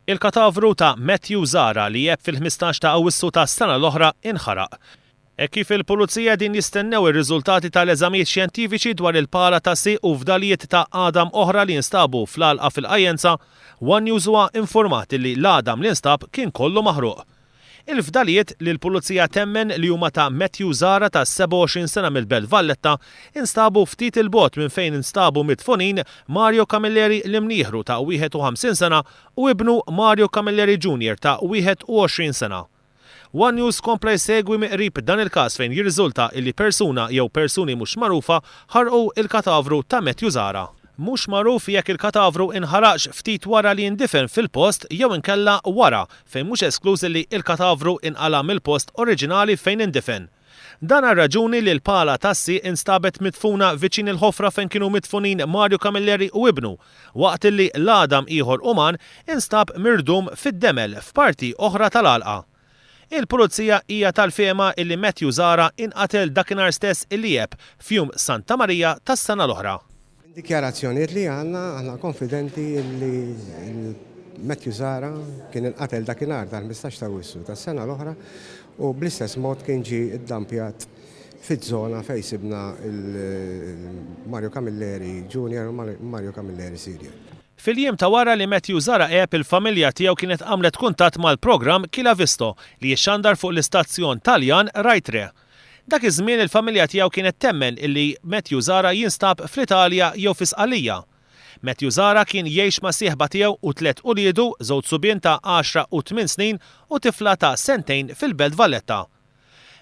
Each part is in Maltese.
Il-katavru ta' Matthew Zahra li għeb fil-15 ta' Awwissu tas-sena l-oħra inħaraq. Hekk kif il-Pulizija qegħdin jistennew ir-riżultati tal-eżamijiet xjentifiċi dwar il-pala ta' sieq u fdalijiet ta' għadam oħra li instabu fl-għalqa fil-Qajjenza, one News huwa infurmat illi l-għadam li nstab kien kollu maħruq. Il-fdalijiet, li l-Pulizija temmen li huma ta' Matthew Zahra ta' 27 sena mill-Belt Valletta, instabu ftit 'il bogħod minn fejn instabu midfunin Mario Camilleri l-Imnieħru ta' 51 sena u ibnu Mario Camilleri Junior ta' 21 sena. One News kompla jsegwi mill-qrib dan il-każ fejn jirriżulta illi persuna jew persuni mhux magħrufa ħarqu l-katavru ta' Matthew Zahra. Mhux magħruf jekk il-katavru inħaraqx ftit wara li indifen fil-post jew inkella wara, fejn mhux eskluż illi il-katavru inqala' mill-post oriġinali fejn indifen. Dan għar-raġuni li l-pala tas-sieq instabet midfuna viċin il-ħofra fejn kienu midfunin Mario Camilleri u ibnu, waqt illi l-għadam ieħor uman instab mirdum fid-demel f'parti oħra tal-għalqa. Il-Pulizija hija tal-fehma illi Matthew Zahra inqatel dakinhar stess illi għeb f'Jum Santa Marija tas-sena l-oħra. Minn dikjarazzjonijiet li għandna, aħna konfidenti li Matthew Zahra kien inqatel dakinhar tal-15 ta' Awwissu tas-sena l-oħra u bl-istess mod kien ġie ddampjat fiż-żona fejn sibna l-Mario Camilleri Junior u Mario Camilleri Senior. Fil-jiem ta' wara li Matthew Zahra għeb, il-familja tiegħu kienet għamlet kuntatt mal-programm Chi l'ha visto li jixxandar fuq l-istazzjon Taljan Rai 3. Dak iż-żmien il-familja tiegħu kienet temmen illi Matthew Zahra jinstab fl-Italja jew fi Sqallija. Matthew Zahra kien jgħix mas-sieħba tiegħu u tlett uliedu, żewġ subien ta' għaxra u tmien snin u tifla ta' sentejn fil-Belt Valletta.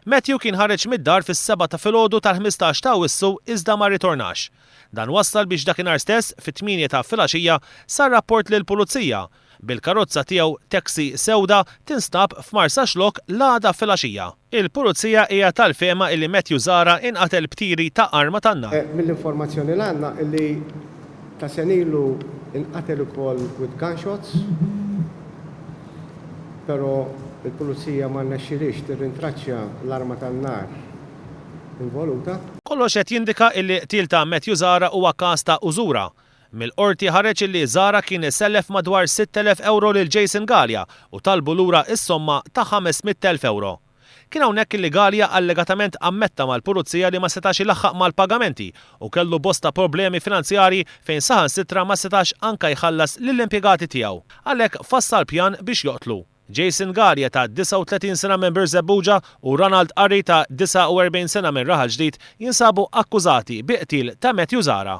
Matthew kien ħareġ mid-dar fis-sebgħa ta' filgħodu tal-15 ta' Awwissu iżda ma rritornax. Dan wassal biex dakinhar stess, fit-tmienja ta' filgħaxija, sar rapport lill-Pulizija, bil-karozza tiegħu taxi sewda tinstab f'Marsaxlokk l-għada filgħaxija. Il-Pulizija hija tal-fehma illi Matthew Zahra inqatel b'tiri ta' arma tan-nar. Mill-informazzjoni li għandna illi ta' sena ilu inqatel ukoll with gunshots, pero il-Pulizija ma rnexxilhiex tirrintraċċja l-arma tan-nar involuta. Kollox qed jindika illi qtil ta' Matthew Zahra huwa każ ta' użura. Mill-Qorti ħareġ illi Zahra kien sellef madwar 6,000 ewro lil Jason Galea u talbu lura s-somma ta' 500,000 ewro. Kien hawnhekk illi Galea allegatament ammetta mal-Pulizija li ma setax ilaħħaq mal-pagamenti u kellu bosta problemi finanzjarji fejn saħansitra ma setax anka jħallas lill-impjegati tiegħu. Għalhekk fassal pjan biex joqtlu. Jason Galea ta' 39 sena minn Birżebbuġa u Ronald Curry ta' 49 sena minn Raħal Ġdid jinsabu akkużati bi qtil ta' Matthew Zahra.